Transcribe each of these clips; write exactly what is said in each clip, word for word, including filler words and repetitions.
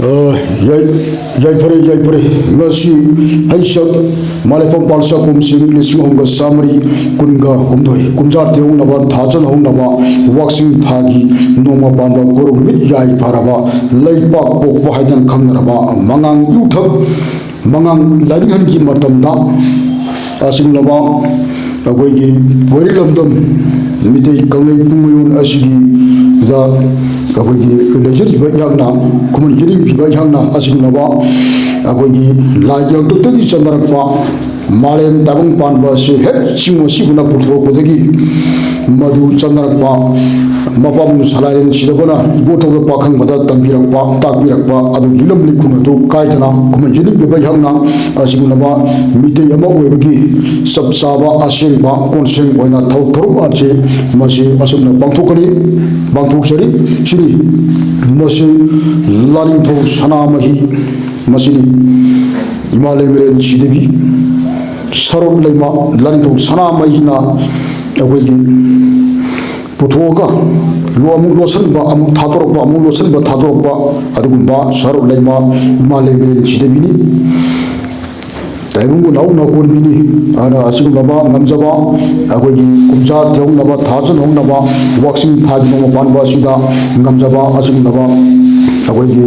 ꯑ, ꯌꯥꯏ-, ꯌꯥꯏꯐꯔꯦ, ꯌꯥꯏꯐꯔꯦ꯫ ꯉꯁꯤ ꯍꯩꯁꯛ ꯃꯥꯂꯦꯐꯝ ꯄꯥꯜꯁ ꯀꯨꯝꯁꯤꯡ ꯂꯤꯁꯤꯡ ꯑꯍꯨꯝꯒ ꯆꯥꯃꯔꯤ ꯀꯨꯟꯒ ꯍꯨꯝꯗꯣꯏ, ꯀꯨꯝꯖꯥ ꯊꯤꯍꯧꯅꯕ, ꯊꯥꯖꯟ ꯍꯧꯅꯕ, ꯋꯥꯛꯆꯤꯡ ꯊꯥꯒꯤ ꯅꯣꯡꯃ ꯄꯥꯟꯕ ꯀꯣꯔꯧ ꯅꯨꯃꯤꯠ ꯌꯥꯏꯐꯔꯕ, ꯂꯩꯄꯥꯛ ꯄꯣꯛꯄ ꯍꯥꯏꯗꯅ ꯈꯪꯅꯔꯕ ꯃꯉꯥꯡ ꯏꯔꯨꯊꯛ ꯃꯉꯥꯡ ꯂꯥꯏꯅꯤꯡꯍꯟꯒꯤ ꯃꯇꯝꯗ, ꯑꯁꯤꯒꯨꯝꯂꯕ ꯑꯩꯈꯣꯏꯒꯤ ꯄꯣꯏꯔꯩ ꯂꯝꯗꯝ ꯃꯤꯇꯩ ꯀꯪꯂꯩ ꯄꯨꯡꯃꯌꯣꯟ ꯑꯁꯤꯒꯤꯗ ꯑꯩꯈꯣꯏꯒꯤ ꯂꯩꯖꯔꯤꯕ ꯑꯩꯍꯥꯛꯅ, ꯈꯨꯃꯟ ꯌꯦꯅꯤꯡꯕꯤꯕ ꯑꯩꯍꯥꯛꯅ, ꯑꯁꯤꯒꯨꯝꯂꯕ ꯑꯩꯈꯣꯏꯒꯤ ꯂꯥꯏꯒꯤ ꯍꯥꯛꯇꯛꯇꯒꯤ ꯆꯠꯅꯔꯛꯄ ꯃꯥꯂꯦꯝ ꯇꯥꯏꯕꯪ ꯄꯥꯟꯕ ꯑꯁꯤ ꯍꯦꯛ ꯆꯤꯡ ꯑꯁꯤꯕꯨꯅ ꯄꯨꯊꯣꯔꯛꯄꯗꯒꯤ ꯃꯗꯨ ꯆꯠꯅꯔꯛꯄ ꯃꯄꯥꯕꯨꯡ ꯁꯂꯥꯏꯔꯦꯟ ꯁꯤꯗꯕꯅ ꯏꯕꯣꯊꯧꯗ ꯄꯥꯈꯪꯕꯗ ꯇꯝꯕꯤꯔꯛꯄ, ꯇꯥꯛꯄꯤꯔꯛꯄ ꯑꯗꯨꯒꯤ ꯂꯝ ꯂꯩꯈꯨꯝ ꯑꯗꯨ ꯀꯥꯏꯗꯅ ꯈꯨꯃꯟ ꯌꯦꯅꯤꯡꯕꯤꯕ ꯑꯩꯍꯥꯛꯅ ꯑꯁꯤꯒꯨꯝꯂꯕ ꯃꯤꯇꯩ ꯑꯃ ꯑꯣꯏꯕꯒꯤ ꯆꯞ ꯆꯥꯕ ꯑꯁꯦꯡꯕ ꯀꯣꯟꯁꯦꯡ ꯑꯣꯏꯅ ꯊꯧ ꯊꯧꯔꯝ ꯑꯁꯤ ꯃꯁꯤ ꯑꯁꯨꯝꯅ ꯄꯥꯡꯊꯣꯛꯀꯅꯤ, ꯄꯥꯡꯊꯣꯛꯆꯔꯤ꯫ ꯁꯤꯅꯤ ꯃꯁꯤ ꯂꯥꯅꯤꯡꯊꯧ ꯁꯅꯥꯃꯍꯤ, ꯃꯁꯤꯅꯤ ꯏꯃꯥ ꯂꯩꯃꯔꯦꯟ ꯁꯤꯗꯕꯤ ꯁꯔꯣꯠ ꯂꯩꯃ ꯂꯥꯅꯤꯡꯊꯧ ꯁꯅꯥꯃꯍꯤꯅ ꯑꯩꯈꯣꯏꯒꯤ ꯄꯨꯊꯣꯛꯑꯒ ꯂꯣ-, ꯑꯃꯨꯛ ꯂꯣꯠꯁꯤꯟꯕ, ꯑꯃꯨꯛ ꯊꯥꯗꯣꯔꯛꯄ, ꯑꯃꯨꯛ ꯂꯣꯠꯁꯤꯟꯕ, ꯊꯥꯗꯣꯔꯛꯄ, ꯑꯗꯨꯒꯨꯝꯕ ꯁꯔꯣꯠ ꯂꯩꯃ ꯏꯃꯥ ꯂꯩꯃꯔꯦꯟ ꯁꯤꯗꯕꯤꯅꯤ꯫ ꯇꯥꯏꯕꯪꯕꯨ ꯅꯥꯎ ꯅꯥꯎꯀꯣꯟꯕꯤꯅꯤ꯫ ꯑꯗꯨꯅ ꯑꯁꯤꯒꯨꯝꯂꯕ ꯉꯝꯖꯕ ꯑꯩꯈꯣꯏꯒꯤ ꯀꯨꯝꯖꯥ ꯊꯤꯍꯧꯅꯕ, ꯊꯥꯖꯟ ꯍꯧꯅꯕ, ꯋꯥꯛꯆꯤꯡ ꯊꯥꯒꯤ ꯅꯣꯡꯃ ꯄꯥꯟꯕ ꯑꯁꯤꯗ ꯉꯝꯖꯕ ꯑꯁꯤꯒꯨꯝꯂꯕ ꯑꯩꯈꯣꯏꯒꯤ,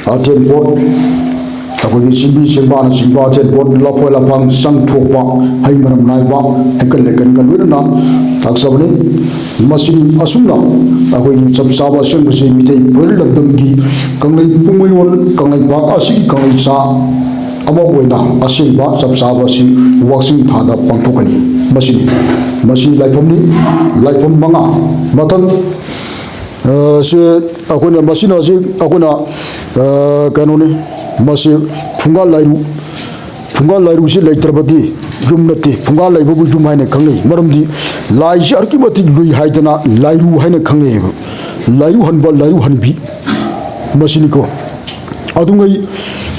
ꯑ, ꯑꯊꯦꯟ ꯄꯣꯠ, ꯑꯩꯈꯣꯏꯒꯤ ꯆꯤꯡꯕꯤ ꯆꯤꯡꯕꯥꯅꯆꯤꯡꯕ ꯑꯊꯦꯟ ꯄꯣꯠ, ꯂꯐꯣꯏ ꯂꯐꯥꯡ ꯆꯪꯊꯣꯛꯄ, ꯍꯩ ꯃꯔꯝ ꯅꯥꯏꯕ, ꯍꯩꯀꯠ ꯂꯩꯀꯠꯀ ꯂꯣꯏꯅꯅ ꯊꯥꯛꯆꯕꯅꯤ꯫ ꯃꯁꯤꯅꯤ ꯑꯁꯨꯝꯅ ꯑꯩꯈꯣꯏꯒꯤ ꯆꯞ ꯆꯥꯕ ꯑꯁꯦꯡꯕꯁꯤ ꯃꯤꯇꯩ ꯄꯣꯏꯔꯩ ꯂꯝꯗꯝꯒꯤ ꯀꯪꯂꯩ ꯄꯨꯡꯃꯌꯣꯟ ꯀꯪꯂꯩꯄꯥꯛ ꯑꯁꯤꯒꯤ ꯀꯪꯂꯩꯆꯥ ꯑꯃ ꯑꯣꯏꯅ ꯑꯁꯦꯡꯕ ꯆꯞ ꯆꯥꯕ ꯑꯁꯤ ꯋꯥꯛꯆꯤꯡ ꯊꯥꯗ ꯄꯥꯡꯊꯣꯛꯀꯅꯤ꯫ ꯃꯁꯤꯅꯤ, ꯃꯁꯤ ꯂꯥꯏꯐꯝꯅꯤ, ꯂꯥꯏꯐꯝ ꯃꯉꯥ꯫ ꯃꯊꯪ, ꯑ, ꯁꯤ ꯑꯩꯈꯣꯏꯅ, ꯃꯁꯤꯅ ꯍꯧꯖꯤꯛ ꯑꯩꯈꯣꯏꯅ, ꯑ, ꯀꯩꯅꯣꯅꯤ, ꯃꯁꯤ ꯐꯨꯡꯒꯥ ꯂꯥꯏꯔꯨ, ꯐꯨꯡꯒꯥ ꯂꯥꯏꯔꯨꯁꯤ ꯂꯩꯇ꯭ꯔꯕꯗꯤ ꯌꯨꯝ ꯅꯠꯇꯦ, ꯐꯨꯡꯒꯥ ꯂꯩꯕꯕꯨ ꯌꯨꯝ ꯍꯥꯏꯅ ꯈꯪꯅꯩ꯫ ꯃꯔꯝꯗꯤ ꯂꯥꯏꯁꯤ ꯑꯗꯨꯛꯀꯤ ꯃꯇꯤꯛ ꯂꯨꯏ ꯍꯥꯏꯗꯅ ꯂꯥꯏꯔꯨ ꯍꯥꯏꯅ ꯈꯪꯅꯩꯌꯦꯕ꯫ ꯂꯥꯏꯔꯨ ꯍꯟꯕ, ꯂꯥꯏꯔꯨ ꯍꯟꯕꯤ, ꯃꯁꯤꯅꯤꯀꯣ꯫ ꯑꯗꯨꯉꯩ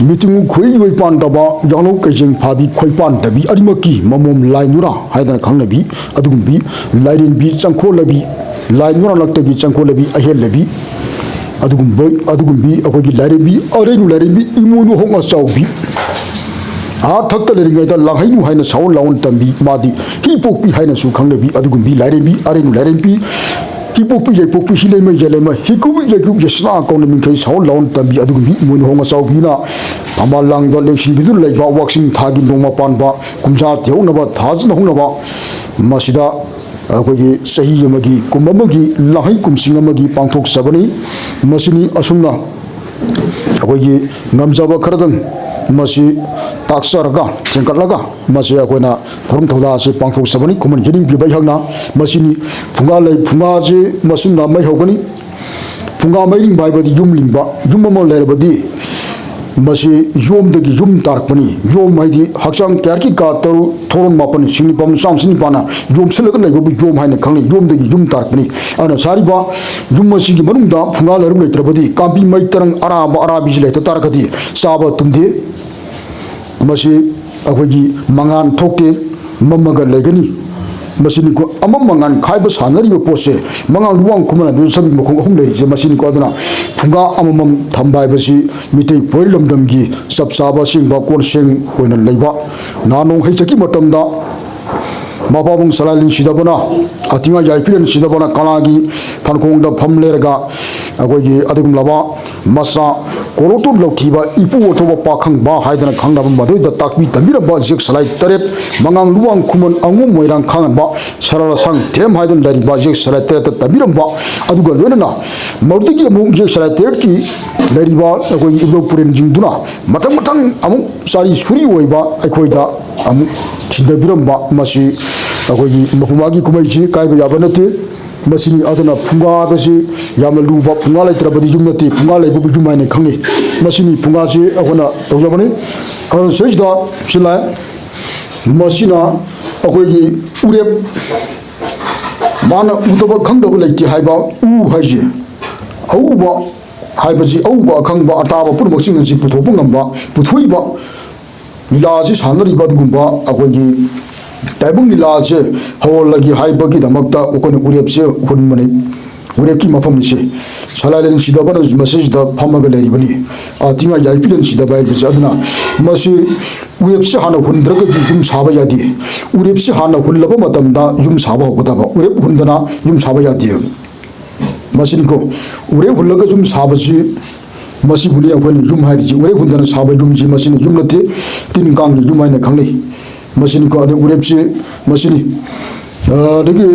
ꯃꯤꯇꯤꯡ ꯈꯨꯏ ꯑꯣꯏ ꯄꯥꯟꯗꯕ, ꯌꯥꯡꯂꯧ ꯀꯩꯖꯦꯡ ꯐꯥꯕꯤ, ꯈꯣꯏ ꯄꯥꯟꯗꯕꯤ, ꯑꯅꯤꯃꯛꯀꯤ ꯃꯃꯣꯝ ꯂꯥꯏ ꯅꯨꯔꯥ ꯍꯥꯏꯗꯅ ꯈꯪꯅꯕꯤ, ꯑꯗꯨꯒꯨꯝꯕꯤ ꯂꯥꯏꯔꯦꯟꯕꯤ, ꯆꯪꯈꯣꯜꯂꯕꯤ, ꯂꯥꯏ ꯅꯨꯔꯥ ꯂꯛꯇꯒꯤ ꯆꯪꯈꯣꯜꯂꯕꯤ, ꯑꯍꯦꯜꯂꯕꯤ, ꯑꯗꯨꯒꯨꯝꯕ, ꯑꯗꯨꯒꯨꯝꯕꯤ ꯑꯩꯈꯣꯏꯒꯤ ꯂꯥꯏꯔꯦꯝꯕꯤ, ꯑꯔꯩꯅꯨ ꯂꯥꯏꯔꯦꯝꯕꯤ, ꯏꯃꯣꯏꯅꯨ ꯍꯣꯡ ꯑꯆꯥꯎꯕꯤ, ꯑꯥ ꯊꯛꯇ ꯂꯩꯔꯤꯉꯩꯗ ꯂꯥꯡꯍꯩꯅꯨ ꯍꯥꯏꯅ ꯁꯥꯑꯣꯟ ꯂꯥꯑꯣꯟ ꯇꯝꯕꯤ, ꯃꯥꯗꯤ ꯍꯤ ꯄꯣꯛꯄꯤ ꯍꯥꯏꯅꯁꯨ ꯈꯪꯅꯕꯤ, ꯑꯗꯨꯒꯨꯝꯕꯤ ꯂꯥꯏꯔꯦꯝꯕꯤ, ꯑꯔꯩꯅꯨ ꯂꯥꯏꯔꯦꯝꯕꯤ, ꯍꯤ ꯄꯣꯛꯄꯤ, ꯌꯩ ꯄꯣꯛꯄꯤ, ꯍꯤ ꯂꯩꯃ, ꯌꯩ ꯂꯩꯃ, ꯍꯤ ꯀꯨꯕꯤ, ꯌꯩ ꯀꯨꯕꯤ, ꯌꯦꯁꯅꯥ ꯀꯧꯅ ꯃꯤꯡꯈꯩ ꯁꯥꯑꯣꯟ ꯂꯥꯑꯣꯟ ꯇꯝꯕꯤ, ꯑꯗꯨꯒꯨꯝꯕꯤ ꯏꯃꯣꯏꯅꯨ ꯍꯣꯡ ꯑꯆꯥꯎꯕꯤꯅ ꯐꯝꯕꯥꯜ ꯂꯥꯡꯗ ꯂꯦꯡꯁꯤꯟꯕꯤꯗꯨꯅ ꯂꯩꯕ ꯋꯥꯛꯆꯤꯡ ꯊꯥꯒꯤ ꯅꯣꯡꯃ ꯄꯥꯟꯕ ꯀꯨꯝꯖꯥ ꯊꯤꯍꯧꯅꯕ, ꯊꯥꯖꯅ ꯍꯧꯅꯕ, ꯃꯁꯤꯗ ꯑꯩꯈꯣꯏꯒꯤ ꯆꯍꯤ ꯑꯃꯒꯤ, ꯀꯨꯝ ꯑꯃꯒꯤ, ꯂꯥꯡꯍꯩ ꯀꯨꯝꯁꯤꯡ ꯑꯃꯒꯤ ꯄꯥꯡꯊꯣꯛꯆꯕꯅꯤ꯫ ꯃꯁꯤꯅꯤ ꯑꯁꯨꯝꯅ ꯑꯩꯈꯣꯏꯒꯤ ꯉꯝꯖꯕ ꯈꯔꯗꯪ ꯃꯁꯤ ꯇꯥꯛꯆꯔꯒ, ꯊꯦꯡꯒꯠꯂꯒ, ꯃꯁꯤ ꯑꯩꯈꯣꯏꯅ ꯊꯧꯔꯝ ꯊꯧꯗꯥ ꯑꯁꯤ ꯄꯥꯡꯊꯣꯛꯆꯕꯅꯤ꯫ ꯈꯨꯃꯟ ꯌꯦꯅꯤꯡꯕꯤꯕ ꯑꯩꯍꯥꯛꯅ ꯃꯁꯤꯅꯤ꯫ ꯐꯨꯡꯒꯥ ꯂꯩ, ꯐꯨꯡꯒꯥꯁꯤ ꯃꯁꯨꯝꯅ ꯃꯩ ꯍꯧꯒꯅꯤ꯫ ꯐꯨꯡꯒꯥ ꯃꯩ ꯂꯤꯡꯕ ꯍꯥꯏꯕꯗꯤ ꯌꯨꯝ ꯂꯤꯡꯕ, ꯌꯨꯝ ꯑꯃ ꯂꯩꯔꯕꯗꯤ ꯃꯁꯤ ꯌꯣꯝꯗꯒꯤ ꯌꯨꯝ ꯇꯥꯔꯛꯄꯅꯤ꯫ ꯌꯣꯝ ꯍꯥꯏꯗꯤ ꯍꯛꯆꯥꯡ ꯀꯌꯥꯔꯛꯀꯤ ꯀꯥ ꯇꯔꯨꯛ, ꯊꯣꯔꯣꯟ ꯃꯥꯄꯟ, ꯁꯤꯡ ꯅꯤꯄꯥꯟ, ꯆꯥꯝ ꯁꯤꯡ ꯅꯤꯄꯥꯟꯅ ꯌꯣꯝꯁꯤꯜꯂꯒ ꯂꯩꯕꯕꯨ ꯌꯣꯝ ꯍꯥꯏꯅ ꯈꯪꯅꯩ꯫ ꯌꯣꯝꯗꯒꯤ ꯌꯨꯝ ꯇꯥꯔꯛꯄꯅꯤ꯫ ꯑꯗꯨꯅ ꯁꯥꯔꯤꯕ ꯌꯨꯝ ꯑꯁꯤꯒꯤ ꯃꯅꯨꯡꯗ ꯐꯨꯡꯒꯥ ꯂꯩꯔꯨꯛ ꯂꯩꯇ꯭ꯔꯕꯗꯤ, ꯀꯥꯝꯕꯤ ꯃꯩ ꯇꯔꯪ ꯑꯔꯥꯕ ꯑꯔꯥꯕꯤꯁꯤ ꯂꯩꯇ ꯇꯥꯔꯒꯗꯤ ꯆꯥꯕ ꯇꯨꯝꯗꯦ꯫ ꯃꯁꯤ ꯑꯩꯈꯣꯏꯒꯤ ꯃꯉꯥꯟ ꯊꯣꯛꯇꯦ, ꯃꯝꯃꯒ ꯂꯩꯒꯅꯤ꯫ ꯃꯁꯤꯅꯤꯀꯣ, ꯑꯃꯝ ꯃꯉꯥꯟ ꯈꯥꯏꯕ ꯁꯥꯟꯅꯔꯤꯕ ꯄꯣꯠꯁꯦ, ꯃꯉꯥꯡ ꯂꯨꯋꯥꯡ ꯈꯨꯃꯟ ꯑꯗꯨ ꯁꯕꯤ ꯃꯈꯣꯡ ꯑꯍꯨꯝ ꯂꯩꯔꯤꯁꯦ ꯃꯁꯤꯅꯤꯀꯣ꯫ ꯑꯗꯨꯅ ꯐꯨꯡꯒꯥ ꯑꯃꯃꯝ ꯊꯝꯕ ꯍꯥꯏꯕꯁꯤ ꯃꯤꯇꯩ ꯄꯣꯏꯔ ꯂꯝꯗꯝꯒꯤ ꯆꯞ ꯆꯥꯕ ꯑꯁꯦꯡꯕ ꯀꯣꯟꯁꯦꯡ ꯑꯣꯏꯅ ꯂꯩꯕ꯫ ꯅꯍꯥꯟ ꯅꯣꯡ ꯍꯩ ꯆꯠꯈꯤ ꯃꯇꯝꯗ ꯃꯄꯥꯕꯨꯡ ꯁꯂꯥꯏꯂꯤꯡ ꯁꯤꯗꯕꯅ, ꯑꯇꯤꯉꯥ ꯌꯥꯏꯐꯤꯔꯦꯟ ꯁꯤꯗꯕꯅ ꯀꯂꯥꯒꯤ ꯐꯟꯈꯣꯡꯗ ꯐꯝ ꯂꯩꯔꯒ ꯑꯩꯈꯣꯏꯒꯤ ꯑꯗꯨꯒꯨꯝꯂꯕ ꯃꯆꯥ ꯀꯣꯂꯣꯇꯨ ꯂꯧꯊꯤꯕ ꯏꯄꯨ ꯑꯊꯧꯕ ꯄꯥꯈꯪꯕ ꯍꯥꯏꯗꯅ ꯈꯪꯅꯕ ꯃꯗꯨꯏꯗ ꯇꯥꯛꯄꯤ ꯇꯝꯕꯤꯔꯝꯕ ꯌꯦꯛ ꯁꯂꯥꯏ ꯇꯔꯦꯠ, ꯃꯉꯥꯡ ꯂꯨꯋꯥꯡ ꯈꯨꯃꯟ ꯑꯉꯣꯝ ꯃꯣꯏꯔꯥꯡ ꯈꯥꯡꯉꯝꯕ ꯁꯔꯜ ꯑꯁꯥꯡ ꯊꯦꯝ ꯍꯥꯏꯗꯨꯅ ꯂꯩꯔꯤꯕ ꯌꯦꯛ ꯁꯂꯥꯏ ꯇꯔꯦꯠꯇ ꯇꯝꯕꯤꯔꯝꯕ, ꯑꯗꯨꯒ ꯂꯣꯏꯅꯅ ꯃꯗꯨꯗꯒꯤ ꯑꯃꯨꯛ ꯌꯦꯛ ꯁꯂꯥꯏ ꯇꯔꯦꯠꯀꯤ ꯂꯩꯔꯤꯕ ꯑꯩꯈꯣꯏꯒꯤ ꯏꯕꯨꯙꯧ ꯄꯨꯔꯦꯟꯁꯤꯡꯗꯨꯅ ꯃꯊꯪ ꯃꯊꯪ ꯑꯃꯨꯛ ꯆꯥꯔꯤ ꯁꯨꯔꯤ ꯑꯣꯏꯕ ꯑꯩꯈꯣꯏꯗ ꯑꯃꯨꯛ ꯁꯤꯟꯊꯕꯤꯔꯝꯕ, ꯃꯁꯤ ꯑꯩꯈꯣꯏꯒꯤ ꯃꯄꯨꯡ ꯐꯥꯒꯤ ꯀꯨꯝꯍꯩꯁꯤ ꯀꯥꯏꯕ ꯌꯥꯕ ꯅꯠꯇꯦ꯫ ꯃꯁꯤꯅꯤ꯫ ꯑꯗꯨꯅ ꯐꯨꯡꯒꯥ ꯍꯥꯏꯕꯁꯤ ꯌꯥꯝꯅ ꯂꯨꯕ, ꯐꯨꯡꯒꯥ ꯂꯩꯇ꯭ꯔꯕꯗꯤ ꯌꯨꯝ ꯅꯠꯇꯦ, ꯐꯨꯡꯒꯥ ꯂꯩꯕꯕꯨ ꯌꯨꯝ ꯍꯥꯏꯅ ꯈꯪꯅꯩ꯫ ꯃꯁꯤꯅꯤ ꯐꯨꯡꯒꯥꯁꯤ ꯑꯩꯈꯣꯏꯅ ꯇꯧꯖꯕꯅꯤ꯫ ꯑꯗꯨꯅ ꯁꯤꯗꯩꯁꯤꯗ ꯁꯤ ꯂꯥꯛꯑꯦ꯫ ꯃꯁꯤꯅ ꯑꯩꯈꯣꯏꯒꯤ ꯎꯔꯦꯞ, ꯃꯥꯅ ꯎꯗꯕ ꯈꯪꯗꯕ ꯂꯩꯇꯦ ꯍꯥꯏꯕ ꯎ ꯍꯥꯏꯁꯦ, ꯑꯎꯕ ꯍꯥꯏꯕꯁꯤ ꯑꯎꯕ ꯑꯈꯪꯕ ꯑꯇꯥꯕ ꯄꯨꯝꯅꯃꯛꯁꯤꯡ ꯑꯁꯤ ꯄꯨꯊꯣꯛꯄ ꯉꯝꯕ, ꯄꯨꯊꯣꯛꯏꯕ ꯂꯤꯂꯥ ꯑꯁꯤ ꯁꯥꯟꯅꯔꯤꯕ ꯑꯗꯨꯒꯨꯝꯕ ꯑꯩꯈꯣꯏꯒꯤ ꯇꯥꯏꯕꯪ ꯂꯤꯂꯥ ꯑꯁꯦ ꯍꯧꯍꯜꯂꯒꯦ ꯍꯥꯏꯕꯒꯤꯗꯃꯛꯇ ꯑꯩꯈꯣꯏꯅ ꯎꯔꯦꯞꯁꯦ ꯍꯨꯟꯕꯅꯤ꯫ ꯎꯔꯦꯞꯀꯤ ꯃꯐꯝꯅꯤꯁꯦ꯫ ꯁꯂꯥꯏꯂꯦꯟ ꯁꯤꯗꯕꯅ ꯃꯁꯤꯁꯤꯗ ꯐꯝꯃꯒ ꯂꯩꯔꯤꯕꯅꯤ꯫ ꯑꯥ, ꯇꯤꯡꯉꯥꯏ ꯌꯥꯏꯐꯤꯂꯦꯟ ꯁꯤꯗꯕ ꯍꯥꯏꯕꯁꯦ꯫ ꯑꯗꯨꯅ ꯃꯁꯤ ꯎꯔꯦꯞꯁꯤ ꯍꯥꯟꯅ ꯍꯨꯟꯗ꯭ꯔꯒꯗꯤ ꯌꯨꯝ ꯁꯥꯕ ꯌꯥꯗꯦ꯫ ꯎꯔꯦꯞꯁꯤ ꯍꯥꯟꯅ ꯍꯨꯜꯂꯕ ꯃꯇꯝꯗ ꯌꯨꯝ ꯁꯥꯕ ꯍꯧꯒꯗꯕ꯫ ꯎꯔꯦꯞ ꯍꯨꯟꯗꯅ ꯌꯨꯝ ꯁꯥꯕ ꯌꯥꯗꯦ꯫ ꯃꯁꯤꯅꯤꯀꯣ, ꯎꯔꯦꯞ ꯍꯨꯜꯂꯒ ꯌꯨꯝ ꯁꯥꯕꯁꯤ, ꯃꯁꯤꯕꯨꯅꯤ ꯑꯩꯈꯣꯏꯅ ꯌꯨꯝ ꯍꯥꯏꯔꯤꯁꯤ꯫ ꯎꯔꯦꯞ ꯍꯨꯟꯗꯅ ꯁꯥꯕ ꯌꯨꯝꯁꯤ, ꯃꯁꯤꯅ ꯌꯨꯝ ꯅꯠꯇꯦ, ꯇꯤꯟ ꯀꯥꯡꯒꯤ ꯌꯨꯝ ꯍꯥꯏꯅ ꯈꯪꯅꯩ꯫ ꯃꯁꯤꯅꯤꯀꯣ, ꯑꯗꯩ ꯎꯔꯦꯞꯁꯤ ꯃꯁꯤꯅꯤ꯫ ꯑ, ꯑꯗꯒꯤ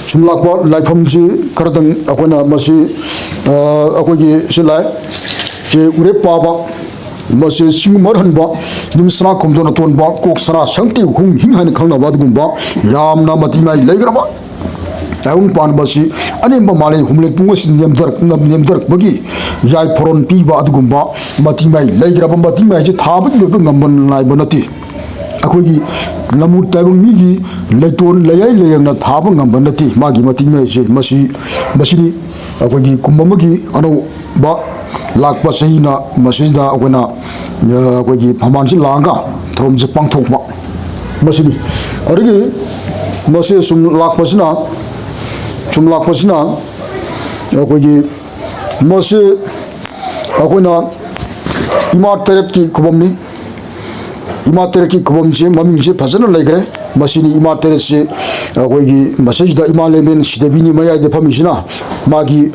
ꯁꯨꯝ ꯂꯥꯛꯄ ꯂꯥꯏꯐꯝꯁꯤ ꯈꯔꯗꯪ ꯑꯩꯈꯣꯏꯅ ꯃꯁꯤ, ꯑ, ꯑꯩꯈꯣꯏꯒꯤ ꯁꯤ ꯂꯥꯛꯑꯦ꯫ ꯁꯤ ꯎꯔꯦꯞ ꯄꯥꯕ, ꯃꯁꯤ ꯆꯤꯡ ꯃꯔꯍꯟꯕ, ꯅꯨꯃꯤꯠ ꯁꯅꯥ ꯈꯣꯝꯗꯣꯟ ꯑꯇꯣꯟꯕ, ꯀꯣꯛ ꯁꯅꯥ ꯁꯪꯇꯦ ꯍꯨꯝ ꯍꯤꯡ ꯍꯥꯏꯅ ꯈꯪꯅꯕ ꯑꯗꯨꯒꯨꯝꯕ ꯌꯥꯝꯅ ꯃꯇꯤꯛ ꯃꯥꯏ ꯂꯩꯈ꯭ꯔꯕ ꯇꯥꯏꯕꯪ ꯄꯥꯟꯕ ꯑꯁꯤ ꯑꯅꯦꯝꯕ ꯃꯥꯂꯦꯝ ꯍꯨꯝꯂꯦꯟ ꯄꯨꯡ ꯑꯁꯤꯗ ꯅꯦꯝꯊꯔꯛ-, ꯅꯦꯝꯊꯔꯛꯄꯒꯤ ꯌꯥꯏꯐꯔꯣꯟ ꯄꯤꯕ ꯑꯗꯨꯒꯨꯝꯕ ꯃꯇꯤꯛ ꯃꯥꯏ ꯂꯩꯈ꯭ꯔꯕ ꯃꯇꯤꯛ ꯃꯥꯏꯁꯦ ꯊꯥꯕꯒꯤ ꯑꯣꯏꯕ ꯉꯝꯕ ꯅꯥꯏꯕ ꯅꯠꯇꯦ꯫ ꯑꯩꯈꯣꯏꯒꯤ ꯂꯝꯃꯨ ꯇꯥꯏꯕꯪ ꯃꯤꯒꯤ ꯂꯩꯇꯣꯟ ꯂꯩꯌꯥꯏ ꯂꯩꯌꯥꯡꯅ ꯊꯥꯕ ꯉꯝꯕ ꯅꯠꯇꯦ꯫ ꯃꯥꯒꯤ ꯃꯇꯤꯛ ꯃꯌꯥꯏꯁꯦ ꯃꯁꯤ, ꯃꯁꯤꯅꯤ꯫ ꯑꯩꯈꯣꯏꯒꯤ ꯀꯨꯝ ꯑꯃꯒꯤ ꯑꯅꯧꯕ ꯂꯥꯛꯄ ꯆꯍꯤꯅ ꯃꯁꯤꯗ ꯑꯩꯈꯣꯏꯅ, ꯑ, ꯑꯩꯈꯣꯏꯒꯤ ꯐꯝꯕꯥꯜꯁꯤ ꯂꯥꯡꯉꯒ ꯊꯧꯔꯝꯁꯦ ꯄꯥꯡꯊꯣꯛꯄ ꯃꯁꯤꯅꯤ꯫ ꯑꯗꯒꯤ ꯃꯁꯤ ꯁꯨꯝ ꯂꯥꯛꯄꯁꯤꯅ, ꯁꯨꯝ ꯂꯥꯛꯄꯁꯤꯅ ꯑꯩꯈꯣꯏꯒꯤ ꯃꯁꯤ ꯑꯩꯈꯣꯏꯅ ꯏꯃꯥ ꯇꯔꯦꯠꯀꯤ ꯈꯨꯕꯝꯅꯤ꯫ ꯏꯃꯥ ꯇꯔꯦꯠꯀꯤ ꯈꯨꯕꯝꯁꯦ ꯃꯃꯤꯡꯁꯦ ꯐꯖꯅ ꯂꯩꯈ꯭ꯔꯦ꯫ ꯃꯁꯤꯅꯤ ꯏꯃꯥ ꯇꯔꯦꯠꯁꯦ꯫ ꯑꯩꯈꯣꯏꯒꯤ ꯃꯁꯤꯗ ꯏꯃꯥ ꯂꯦꯝꯕꯦꯟ ꯁꯤꯗꯕꯤꯅꯤ ꯃꯌꯥꯏꯗ ꯐꯝꯃꯤꯁꯤꯅ꯫ ꯃꯥꯒꯤ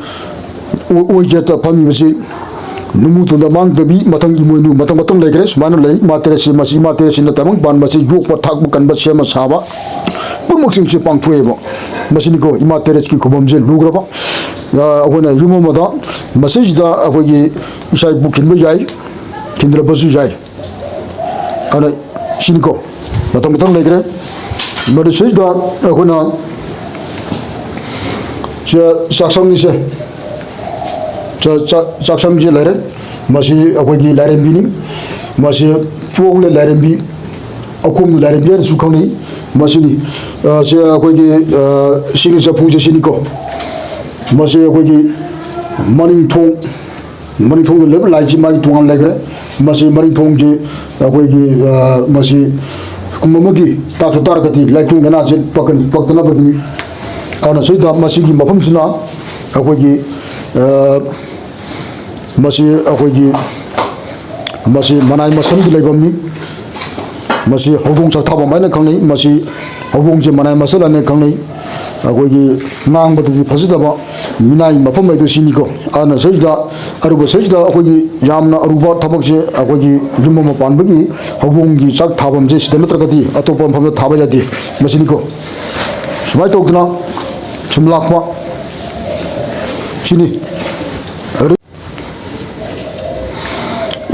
ꯑꯣ-, ꯑꯣꯏꯖꯦꯠꯇ ꯐꯝꯃꯤꯕꯁꯤ ꯅꯨꯃꯨ ꯇꯨꯡꯗ ꯃꯥꯡꯗꯕꯤ, ꯃꯊꯪ ꯏꯃꯣꯏꯅꯨ, ꯃꯊꯪ ꯃꯊꯪ ꯂꯩꯈ꯭ꯔꯦ꯫ ꯁꯨꯃꯥꯏꯅ ꯂꯩ ꯏꯃꯥ ꯇꯔꯦꯠꯁꯤ꯫ ꯃꯁꯤ ꯏꯃꯥ ꯇꯔꯦꯠꯁꯤꯅ ꯇꯥꯏꯕꯪ ꯄꯥꯟꯕꯁꯤ ꯌꯣꯛꯄ ꯊꯥꯛꯄ ꯀꯟꯕ, ꯁꯦꯝꯕ ꯁꯥꯕ ꯄꯨꯝꯅꯃꯛꯁꯤꯡꯁꯦ ꯄꯥꯡꯊꯣꯛꯑꯦꯕ꯫ ꯃꯁꯤꯅꯤꯀꯣ ꯏꯃꯥ ꯇꯔꯦꯠꯀꯤ ꯈꯨꯕꯝꯁꯦ ꯂꯨꯈ꯭ꯔꯕ꯫ ꯑ, ꯑꯩꯈꯣꯏꯅ ꯌꯨꯝ ꯑꯃꯗ ꯃꯁꯤꯁꯤꯗ ꯑꯩꯈꯣꯏꯒꯤ ꯏꯁꯥ ꯏꯄꯨ ꯈꯤꯟꯕ ꯌꯥꯏ, ꯈꯤꯟꯗ꯭ꯔꯕꯁꯨ ꯌꯥꯏ꯫ ꯑꯗꯨꯅ ꯁꯤꯅꯤꯀꯣ, ꯃꯊꯪ ꯃꯊꯪ ꯂꯩꯈ꯭ꯔꯦ꯫ ꯃꯗꯨꯁꯤꯗ ꯑꯩꯈꯣꯏꯅ ꯆ-, ꯆꯥꯛꯁꯪꯅꯤꯁꯦ, ꯆ-, ꯆ-, ꯆꯥꯛꯁꯪꯁꯦ ꯂꯩꯔꯦ꯫ ꯃꯁꯤ ꯑꯩꯈꯣꯏꯒꯤ ꯂꯥꯏꯔꯦꯝꯕꯤꯅꯤ꯫ ꯃꯁꯤ ꯄꯣꯛꯂꯦ ꯂꯥꯏꯔꯦꯝꯕꯤ, ꯑꯈꯣꯝ ꯂꯥꯏꯔꯦꯝꯕꯤ ꯍꯥꯏꯅꯁꯨ ꯈꯪꯅꯩ꯫ ꯃꯁꯤꯅꯤ, ꯑ, ꯁꯤ ꯑꯩꯈꯣꯏꯒꯤ, ꯑ, ꯁꯤꯒꯤ ꯆꯐꯨꯁꯦ ꯁꯤꯅꯤꯀꯣ꯫ ꯃꯁꯤ ꯑꯩꯈꯣꯏꯒꯤ ꯃꯅꯤꯡ ꯊꯣꯡ, ꯃꯅꯤꯡ ꯊꯣꯡꯗ ꯂꯩꯕ ꯂꯥꯏꯁꯤ ꯃꯥꯒꯤ ꯇꯣꯉꯥꯟꯅ ꯂꯩꯈ꯭ꯔꯦ꯫ ꯃꯁꯤ ꯃꯅꯤꯡ ꯊꯣꯡꯁꯤ ꯑꯩꯈꯣꯏꯒꯤ, ꯑ, ꯃꯁꯤ ꯀꯨꯝ ꯑꯃꯒꯤ ꯇꯥꯛꯁꯨ ꯇꯥꯔꯒꯗꯤ ꯂꯥꯏꯊꯣꯡ ꯂꯥꯏꯅꯥꯁꯦ ꯄꯛꯀꯅꯤ, ꯄꯛꯇꯅꯕꯒꯤꯅꯤ꯫ ꯑꯗꯨꯅ ꯁꯤꯗ ꯃꯁꯤꯒꯤ ꯃꯐꯝꯁꯤꯅ ꯑꯩꯈꯣꯏꯒꯤ, ꯑ, ꯃꯁꯤ ꯑꯩꯈꯣꯏꯒꯤ, ꯃꯁꯤ ꯃꯅꯥꯏ ꯃꯁꯝꯒꯤ ꯂꯩꯐꯝꯅꯤ꯫ ꯃꯁꯤ ꯍꯧꯗꯣꯡ ꯆꯥꯛꯊꯥꯐꯝ ꯍꯥꯏꯅ ꯈꯪꯅꯩ꯫ ꯃꯁꯤ ꯍꯧꯗꯣꯡꯁꯦ ꯃꯅꯥꯏ ꯃꯁꯜ ꯍꯥꯏꯅ ꯈꯪꯅꯩ꯫ ꯑꯩꯈꯣꯏꯒꯤ ꯉꯥꯡꯕꯗꯗꯤ ꯐꯖꯗꯕ ꯃꯤꯅꯥꯏ ꯃꯐꯝ ꯍꯥꯏꯗꯣ ꯁꯤꯅꯤꯀꯣ꯫ ꯑꯗꯨꯅ ꯁꯤꯗꯩꯁꯤꯗ ꯑꯔꯨꯕ, ꯁꯤꯗꯩꯁꯤꯗ ꯑꯩꯈꯣꯏꯒꯤ ꯌꯥꯝꯅ ꯑꯔꯨꯕ ꯊꯕꯛꯁꯦ ꯑꯩꯈꯣꯏꯒꯤ ꯌꯨꯝ ꯑꯃ ꯄꯥꯟꯕꯒꯤ ꯍꯧꯗꯣꯡꯒꯤ ꯆꯥꯛ ꯊꯥꯐꯝꯁꯦ ꯁꯤꯗ ꯅꯠꯇ꯭ꯔꯒꯗꯤ ꯑꯇꯣꯞꯄ ꯃꯐꯝꯗ ꯊꯥꯕ ꯌꯥꯗꯦ꯫ ꯃꯁꯤꯅꯤꯀꯣ꯫ ꯁꯨꯃꯥꯏꯅ ꯇꯧꯗꯅ ꯁꯨꯝ ꯂꯥꯛꯄ ꯁꯤꯅꯤ꯫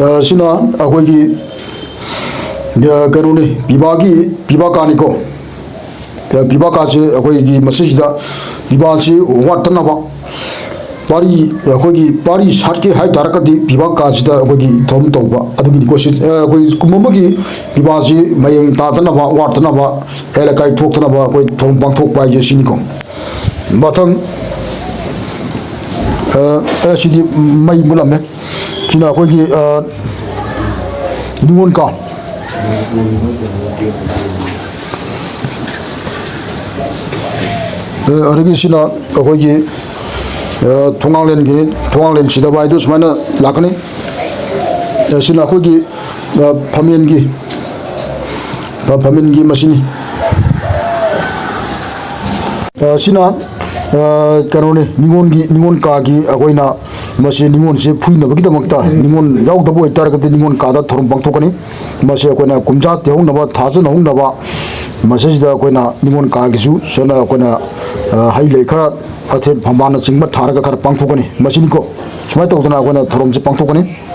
ꯑ, ꯁꯤꯅ ꯑꯩꯈꯣꯏꯒꯤ, ꯑ, ꯀꯩꯅꯣꯅꯤ, ꯄꯤꯕꯥꯒꯤ, ꯄꯤꯕꯥ ꯀꯥꯅꯤꯀꯣ꯫ ꯑ, ꯄꯤꯕꯥ ꯀꯥꯁꯦ ꯑꯩꯈꯣꯏꯒꯤ ꯃꯁꯤꯁꯤꯗ ꯄꯤꯕꯥꯁꯤ ꯋꯥꯠꯇꯅꯕ, ꯄꯥꯔꯤ, ꯑꯩꯈꯣꯏꯒꯤ ꯄꯥꯔꯤ ꯁꯥꯠꯀꯦ ꯍꯥꯏ ꯇꯥꯔꯒꯗꯤ ꯄꯤꯕꯥ ꯀꯥꯁꯤꯗ ꯑꯩꯈꯣꯏꯒꯤ ꯊꯧꯔꯝ ꯇꯧꯕ ꯑꯗꯨꯒꯤꯅꯤꯀꯣ꯫ ꯁꯤ, ꯑ, ꯑꯩꯈꯣꯏ ꯀꯨꯝ ꯑꯃꯒꯤ ꯄꯤꯕꯥꯁꯤ ꯃꯌꯦꯡ ꯇꯥꯗꯅꯕ, ꯋꯥꯠꯇꯅꯕ, ꯑꯍꯦꯂꯥ ꯑꯀꯥꯏ ꯊꯣꯛꯇꯅꯕ ꯑꯩꯈꯣꯏ ꯊꯧꯔꯝ ꯄꯥꯡꯊꯣꯛꯄ ꯍꯥꯏꯁꯦ ꯁꯤꯅꯤꯀꯣ꯫ ꯃꯊꯪ, ꯑ, ꯑꯦ, ꯁꯤꯗꯤ ꯃꯩ ꯃꯨꯠꯂꯝꯃꯦ꯫ ꯁꯤꯅ ꯑꯩꯈꯣꯏꯒꯤ, ꯑ, ꯅꯤꯉꯣꯜ ꯀꯥ꯫ ꯑ, ꯑꯗꯒꯤ ꯁꯤꯅ ꯑꯩꯈꯣꯏꯒꯤ, ꯑ, ꯊꯣꯉꯥꯡꯂꯦꯟꯒꯤ, ꯊꯣꯉꯥꯡꯂꯦꯟ ꯁꯤꯗꯕ ꯍꯥꯏꯗꯨ ꯁꯨꯃꯥꯏꯅ ꯂꯥꯛꯀꯅꯤ꯫ ꯑ, ꯁꯤꯅ ꯑꯩꯈꯣꯏꯒꯤ, ꯑ, ꯐꯝꯃꯦꯟꯒꯤ, ꯑ, ꯐꯝꯃꯦꯟꯒꯤ ꯃꯁꯤꯅꯤ꯫ ꯑ, ꯁꯤꯅ, ꯑ, ꯀꯩꯅꯣꯅꯤ, ꯅꯤꯉꯣꯜꯒꯤ, ꯅꯤꯉꯣꯜ ꯀꯥꯒꯤ ꯑꯩꯈꯣꯏꯅ ꯃꯁꯤ ꯅꯤꯉꯣꯜꯁꯤ ꯐꯨꯏꯅꯕꯒꯤꯗꯃꯛꯇ, ꯅꯤꯉꯣꯜ ꯌꯥꯎꯗꯕ ꯑꯣꯏꯇꯥꯔꯒꯗꯤ ꯅꯤꯉꯣꯜ ꯀꯥꯗ ꯊꯧꯔꯝ ꯄꯥꯡꯊꯣꯛꯀꯅꯤ꯫ ꯃꯁꯤ ꯑꯩꯈꯣꯏꯅ ꯀꯨꯝꯖꯥ ꯇꯦꯍꯧꯅꯕ, ꯊꯥꯖꯅꯍꯧꯅꯕ, ꯃꯁꯤꯁꯤꯗ ꯑꯩꯈꯣꯏꯅ ꯅꯤꯉꯣꯜ ꯀꯥꯒꯤꯁꯨ ꯁꯣꯝꯗ ꯑꯩꯈꯣꯏꯅ, ꯑ, ꯍꯩ ꯂꯩ ꯈꯔ, ꯑꯊꯦꯟ ꯐꯝꯕꯥꯜꯅꯆꯤꯡꯕ ꯊꯥꯔꯒ ꯈꯔ ꯄꯥꯡꯊꯣꯛꯀꯅꯤ꯫ ꯃꯁꯤꯅꯤꯀꯣ꯫ ꯁꯨꯃꯥꯏꯅ ꯇꯧꯗꯅ ꯑꯩꯈꯣꯏꯅ ꯊꯧꯔꯝꯁꯤ ꯄꯥꯡꯊꯣꯛꯀꯅꯤ꯫